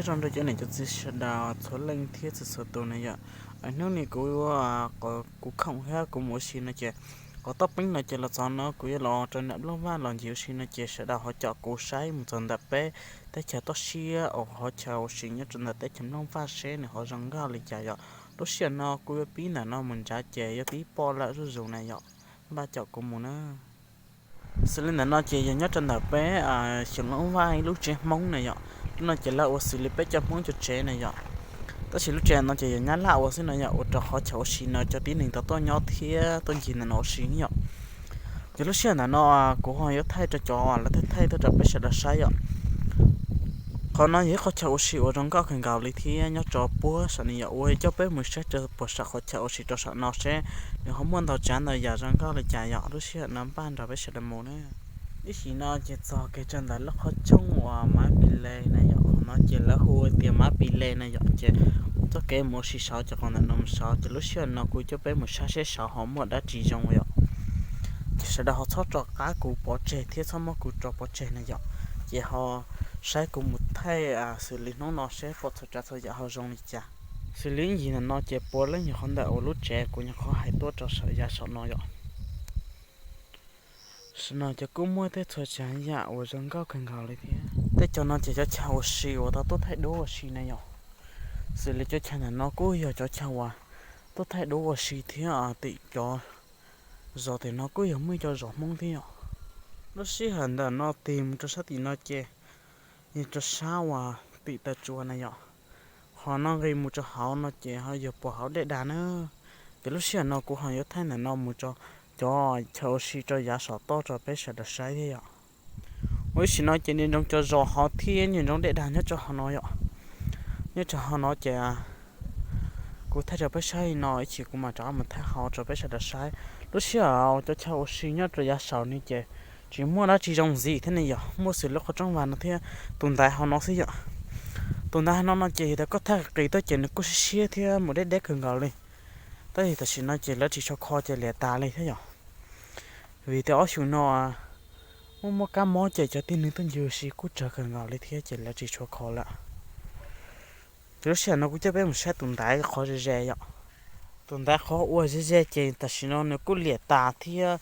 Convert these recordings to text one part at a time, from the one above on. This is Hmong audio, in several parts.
Zoo rau cov niam cov txiv sawv daws txhua leej thiab txhua txhua tus na yom. Hnub no kuv, kuv khoom thiab kuv mus ua si no ces qhov toj peeb no ces los txog no kuv yuav los rau nram Nplooj Vaj los ncig ua si no ces sawv daws ho caum kuv saib mus txog ntawm peb teb chaws toj siab uas qhov chaw ua si nyob rau ntawm teb chaws Nplooj Vaj seb nws ho zoo nkauj li cas yom. Lub sij hawm no kuv yuav pib ntawm no mus nrad ces yuav pib pom lawm zuj zus na yom. Npaj caum kuv mus na. Xws li ntawm no ces yog nyob rau ntawm peb xyoo Nplooj Vaj ib lub tsev Hmoob na yom. Lub no ces lawv ua xws li peb cov Hmoob cov tsev na yom. Tab sis lub tsev no ces yog Nyab Laj ua xwb no yom, ua rau qhov chaw ua si no cov tib neeg tau tuaj nyob thiab tuaj ncig ntawm no ua si yom. Ces lub sij hawm ntawm no kuv ho yuav thaij rau cov lawv thaij thaij tuaj rau peb sawv daws saib yom. Qhov no yog ib qhov chaw ua si uas zoo nkauj kawg nkaus li thiab nyob rau puag saum no yom, uas coj peb mus saib rau puag saum qhov chaw ua si rau saum no seb nws ho muaj ntau tsav ntau yam zoo nkauj li cas yom. Lub sij hawm no npaj nrog peb sawv daws mus na. Ib sim no ces txog kiag rau ntawm lub qhov tshooj uas Mab Pis Les na yom, qhov no ces lawv hu tias Mab Pis Les na yom, ces txoj kev mus ua si saud ces qhov ntawm no mus saud, ces lub sij hawm no kuv coj peb mus saib seb saud ho muaj dab tsi zoo yom. Ces sawv daws ho txhob rov qab kuv pov tseg thiab txhob muab kuv rau pov tseg na yom. Ces ho saib kuv mus thaij xws li hnub no seb pom txhua tsav txhua yam ho zoo li cas. Xws li ib ncig ntawm no ces puav leej yog qhov ntawm uas lub tsev kuv nyuam qhuav hais tuaj rau saum yav saum no yom. Saum no ces kuj muaj tej txhua tsav yam uas zoo nkauj kawg nkaus li thiab. Tej cov no ces cov chaw ua si uas tau tuaj thaij duab ua si na yom. Xws li cov chaw ntawm no kuj yog cov chaw uas tuaj thaij duab ua si thiab tim cov zos tim no kuj yog muaj ib co zos Hmoob thiab yom. Lub sij hawm ntawm no tig mus rau sab tim no ces yog rau sab uas tim taw tsua na yom. Qhov no nqis mus rau hauv no ces ho yog puag hauv dej dag na. Ces lub sij hawm no kuv ho yuav thaij ntawm no mus rau cov chaw ua si rau yav saum toj rau peb sawv daws saib thiab yom. Ua ib sim no ces nco ntsoov cov zos hauv thiab nco ntsoov dej dag nyob rau hauv no yom. Nyob rau hauv no ces kuv thaij rau peb saib li no, ib chim kuv mam rov qab mus thaij hauv rau peb sawv daws saib. Lub sij hawm cov chaw ua si nyob rau yav saum no ces tsis muaj dab tsi zoo ntxiv thiab ne yom, muaj xws li qhov rooj vag no thiab tus ntaiv hauv no xwb yom. Tus ntaiv hauv no no ces yog tias koj thaij qis tuaj ces nws kuj siab siab thiab mus deb deb kawg nkaus li. Tab sis tam sim no ces lawv tsis tshua kho ces liam tas li thiab yom. Vim tias ob xyoo no muaj muaj kab mob ces cov tib neeg tuaj ncig ua si kuj tsawg kawg nkaus li thiab ces lawv tsis tshua kho lawm. Ces lub sij hawm no kuv coj peb mus saib tus ntaiv qhov ze ze yom. Tus ntaiv qhov uas ze ze ces tam sim no nws kuj liam tas thiab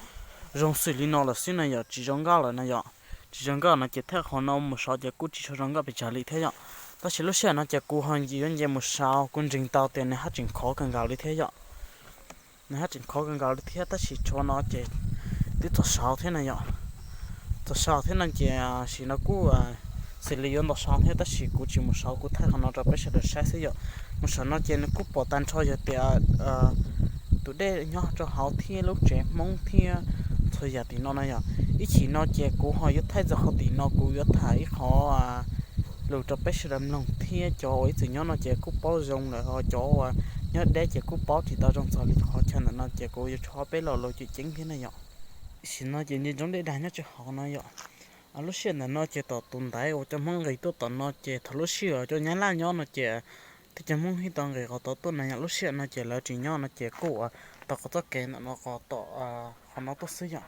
zoo xws li no lawm xwb no yom, tsis zoo nkauj lawm no yom. Tsis zoo nkauj no ces thaij qhov no mus saud ces kuj tsis tshua zoo nkauj pes tsawg li thiab yom. Tab sis lub sij hawm no ces kuv ho yuav nce mus saud, kuv ntseeg tau tias nws haj tseem khov kawg nkaus li thiab yom. Nws haj tseem khov kawg nkaus li thiab, tab sis tshuav no ces twb txog saud thiab na yom. Txog saud thiab no ces sim no kuj xws li yuav nto saud thiab, tab sis kuv tsis mus saud, kuv thaij qhov no rau peb sawv daws saib xwb yom. Mus saum no ces nws kuj pom tag nrho yog tias tus dej nyob rau hauv thiab lub tsev Hmoob thiab txhua yam tim no na yom. Ib chim no ces kuv ho yuav thaij txog qhov tim no, kuv yuav tham ib qho lus rau peb sawv daws mloog thiab cov uas ib txwm nyob no ces kuj paub zoo lawm, ho cov uas nyob deb ces kuj paub tsis tau zoo txog li qhov chaw ntawm no ces kuv yuav tso peb lo lus cem ceeb thiab na yom. Sim no ces nce ntsoov dej dag nyob rau hauv no yom. Lub sij hawm ntawm no ces tom tus ntaiv uas cov Hmoob nqis tuaj tom no ces thaum lub sij hawm cov Nyab Laj nyob no ces thiab cov Hmoob thiaj tau nqis qhov tod tuaj na yom. Lub sij hawm no ces lawv tsis nyob no ces kuj ua tau qhov txoj kev ntawm no qhov tom qhov no tuaj xwb yom.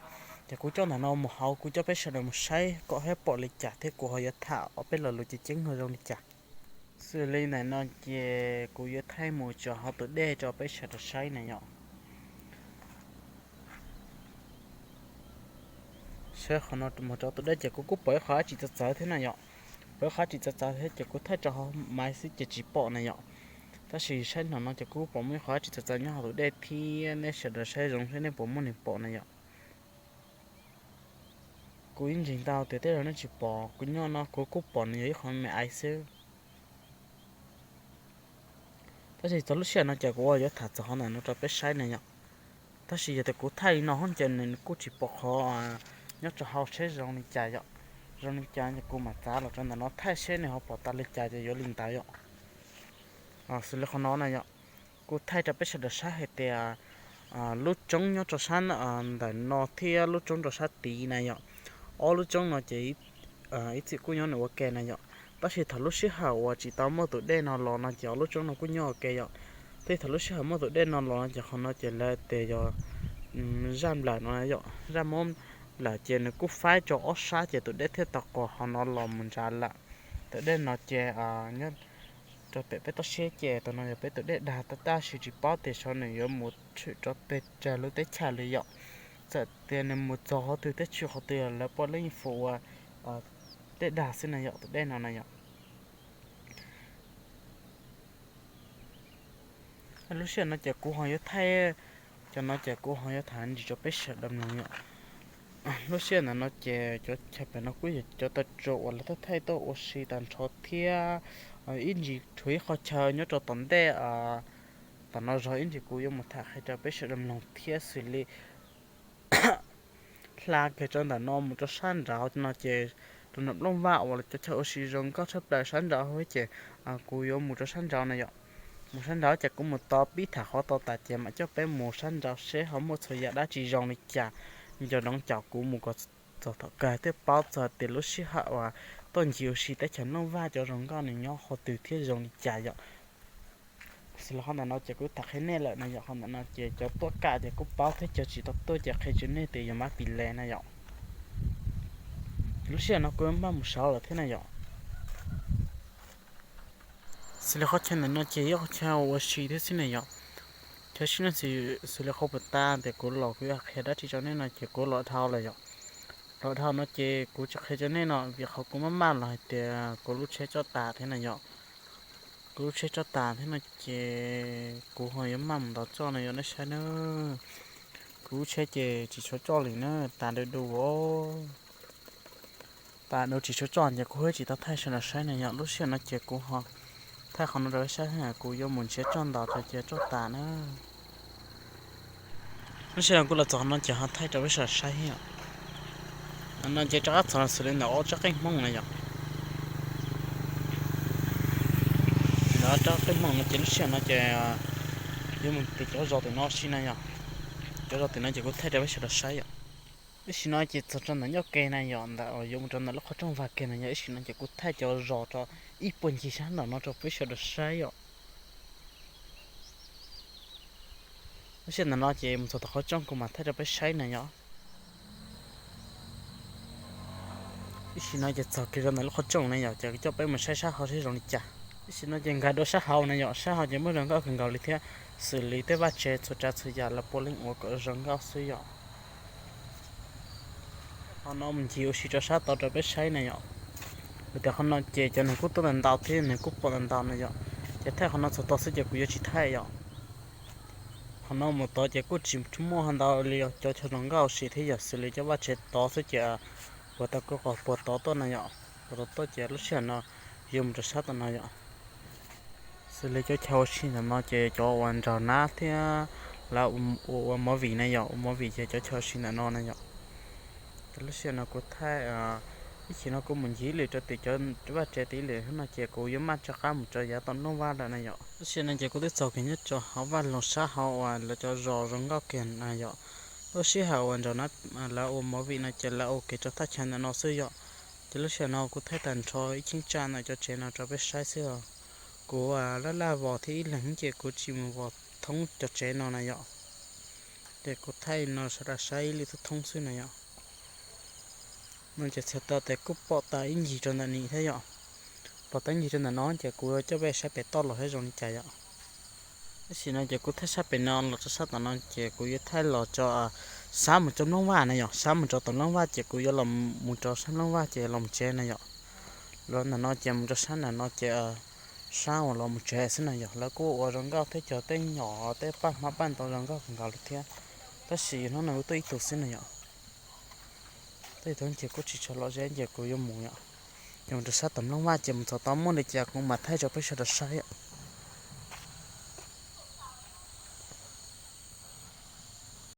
Ces kuv coj ntawm no mus hauv, kuv coj peb sawv daws mus saib kom thiab pom li cas thiab kuv ho yuav tham ob peb lo lus cem ceeb ho zoo li cas. Xws li ntawm no ces kuv yuav thaij mus tso hauv tus dej rau peb sawv daws saib na yom. Saib qhov no mus rau tus dej ces kuv kuj pom ib qho dab tsi txawv txawv thiab na yom. Pom ib qho dab tsi txawv txawv thiab ces kuv thaij rau hauv maiv xwb ces tsis pom na yom. Tab sis saib no no ces kuv pom muaj ib qho dab tsi txawv txawv nyob hauv tus dej thiab, nej sawv daws saib zoo seb nej puas muaj neeg pom na yom. Kuv yeej ntseeg tau tias tej zaum nej tsis pom, kuv nyob no kuv kuj pom nws yog ib qho me aiv xwb. Tab sis txog lub sij hawm no ces kuv yuav tham txog qhov ntawm no rau peb saib na yom. Tab sis yog tias kuv thaij li no hos ces nws kuj tsis pom qhov nyob rau hauv seb zoo li cas yom. Zoo li cas kuv mam txav los rau ntawm no thaij seb nws ho pom tas li cas ces yuav li ntawd yom. Xws li qhov no na yom, kuv thaij rau peb sawv daws saib hais tias lub roob nyob rau sab ntawm no thiab lub roob rau sab tid na yom. Ob lub roob no ces ib txwm kuj nyob nws ua ke na yom. Tab sis thaum lub sij hawm uas tsis tau muaj tus dej no los no ces ob lub roob no kuj nyob ua ke yom. Tab sis thaum lub sij hawm muaj tus dej no los no ces qhov no ces lawv tias yog zaj nplawm no yom, zaj mob nplawm ces nws kuj faib rau ob sab ces tus dej thiaj tau qos qhov no los mus nrad lawm. Tus dej no ces nyob rau pem peb toj siab ces tus no yog peb tus dej dag tab tab sis tsis paub tias saum nws yuav mus tshwm rau pes tsawg lub teb chaws li yom. Txawm tias nws mus txog qhov twg teb chaws qhov twg lawv puav leej fu ua dej dag xwb na yom, tus dej no na yom. Lub sij hawm no ces kuv ho yuav thaij, cov no ces kuv ho yuav tham ntsis rau peb sawv daws mloog yom. Lub sij hawm ntawm no ces cov chaw pem no kuj yog cov taw tsua uas lawv thaij thaij tuaj ua si tag nrho thiab. Ib ntsis tshuav ib qho chaw nyob rau tom ntej, tom no zog ib ntsis kuv yuav mus tham qhia rau peb sawv daws mloog thiab xws li hla kiag rau ntawm no mus rau sab nraud no ces rau nram Nplooj Vaj uas cov chaw ua si zoo nkauj tshaj plaws sab nraud ces kuv yuav mus rau sab nraud na yom. Mus sab nraud ces kuv mus tos pib tham qhov tau tas ces mam coj peb mus sab nraud seb ho muaj txhua yam dab tsi zoo li cas. Nco ntsoov caum kuv mus kom txog thaum kawg thiaj paub txog tias lub sij hawm uas tuaj ncig ua si teb chaws Nplooj Vaj cov zoo nkauj nws nyob qhov twg thiab zoo li cas yom. Xws li qhov ntawm no ces kuj tham qhia nej lawm na yom, qhov ntawm no ces cov tuaj kam ces kuj paub thiab, cov tsis tau tuaj ces qhia rau nej tias yog mab pis le na yom. Lub sij hawm no kuv maj mus saud lawm thiab na yom. Xws li qhov chaw ntawm no ces yog qhov chaw ua si thiab xwb na yom. Chaw sib noj xws li qhov puas tas tias kuv los kuv yuav qhia dab tsi rau nej no ces kuv los dhau lawm yom. Los dhau no ces kuv tsis qhia rau nej no vim qhov kuv maj maj los hais tias kuv lub tsheb tsoj tas thiab na yom. Kuv lub tsheb tsoj tas thiab no ces kuv ho yuav maj mus ntaus tsoj no yom, nej saib na. Kuv lub tsheb ces tsis tshua tsoj li na, tas du du os. Tas du tsis tshua tsoj ces kuv thiaj tsis tau thaij sawv daws saib na yom. Lub sij hawm no ces kuv ho thaij qhov no rau peb saib, kuv yuav mus nrhiav tsoj ntaus rau ces tsoj tas na. Lub sij hawm kuv los txog no ces ho thaij rau peb sawv daws saib yom. No ces rov qab txog xws li ntawm ob tsob qeej hmoob na yom. Ntawm ob tsob qeej hmoob no ces lub sij hawm no ces yuav mus tim cov zos tim no si na yom. Cov zos tim no ces kuv thaij rau peb sawv daws saib yom. Ib sim no ces txog rau ntawm ncauj ke na yom, ntawm yuav mus rau ntawm lub qhov rooj vag kiag na yom. Ib sim no ces kuv thaij cov zos rau ib puag ncig sab nraum no rau peb sawv daws saib yom. Lub sij hawm ntawm no ces mus txog tom qhov rooj kuv mam thaij rau peb saib na yom. Ib sim no ces txog kiag rau ntawm lub qhov rooj na yom, ces coj peb mus saib sab hauv seb zoo li cas. Ib sim no ces nkag dua sab hauv na yom, sab hauv ces muaj zoo nkauj kawg nkaus li thiab, xws li tej vaj tsev txhua tsav txhua yam lawv puav leej ua kom zoo nkauj xwb yom. Qhov no mus ncig ua si rau sab tod rau peb saib na yom. Vim tias qhov no ces cov neeg kuj tuaj ntau ntau thiab neeg kuj pom ntau ntau na yom. Ces thaij qhov no txog tod xwb ces kuv yuav tsis thaij yom. Qhov no mus tod ces kuj tsis muaj ntau li cov chaw zoo nkauj ua si thiab yom, xws li cov vaj tsev tod xwb ces puag ta kuj qhov puag tod tuaj na yom. Puag tod tuaj ces lub sij hawm no yuav mus rau sab tom no yom. Xws li cov chaw ua si ntawm no ces cov uas nraug nab thiab lawv ua ua movie na yom, ua movie ces cov chaw ua si ntawm no na yom. Ces lub sij hawm no kuv thaij, ib chim no kuv mus ncig ib lwm rau tim cov vaj tsev tim ib lwm no ces kuv yuav maj rov qab mus rau yav tom Nplooj Vaj lawm na yom. Lub sij hawm no ces kuv twb txog kiag nyob rau hauv vaj loog sab hauv uas lawv cov zos zoo nkauj kiag na yom. Lub sij hawm uas nraug nab lawv ua movie no ces lawv ua kiag rau thaj chaw ntawm no xwb yom. Ces lub sij hawm no kuv thaij tag nrho ib cheeb tsam ntawm cov tsev no rau peb saib xwb os. Kuv laj laj vos thiab ib leeg ces kuv tsis mus vos thoob cov tsev no na yom. Ces kuv thaij no sawv daws saib ib lwm thoob thoob xwb na yom. No ces txhais tau tias kuj pom tas ib ncig rau ntawm no thiab yom. Pom tas ib ncig rau ntawm no ces kuv coj peb saib pem toj los saib zoo li cas yom. Tab sis no ces kuv thaij sab pem no los rau sab tom no ces kuv yuav thaij los rau sab mus rau Nplooj Vaj na yom, sab mus rau tom Nplooj Vaj ces kuv yuav los mus rau sab Nplooj Vaj ces los mus tsev na yom. Los ntawm no ces mus rau sab ntawm no ces sab uas los mus tsev xwb na yom. Lawv kuj ua zoo nkauj thiab, cog tej nyom tej paj hmab paj ntoo zoo nkauj kawg nkaus li thiab. Tab sis hnub no kuv tuaj ib tug xwb na yom. Tuaj ib tug ces kuj tsis tshua lom zem ces kuv yuav mus yom. Yuav mus rau sab tom Nplooj Vaj ces mus txog tod muaj li cas kuv mam thaij rau peb sawv daws saib yom.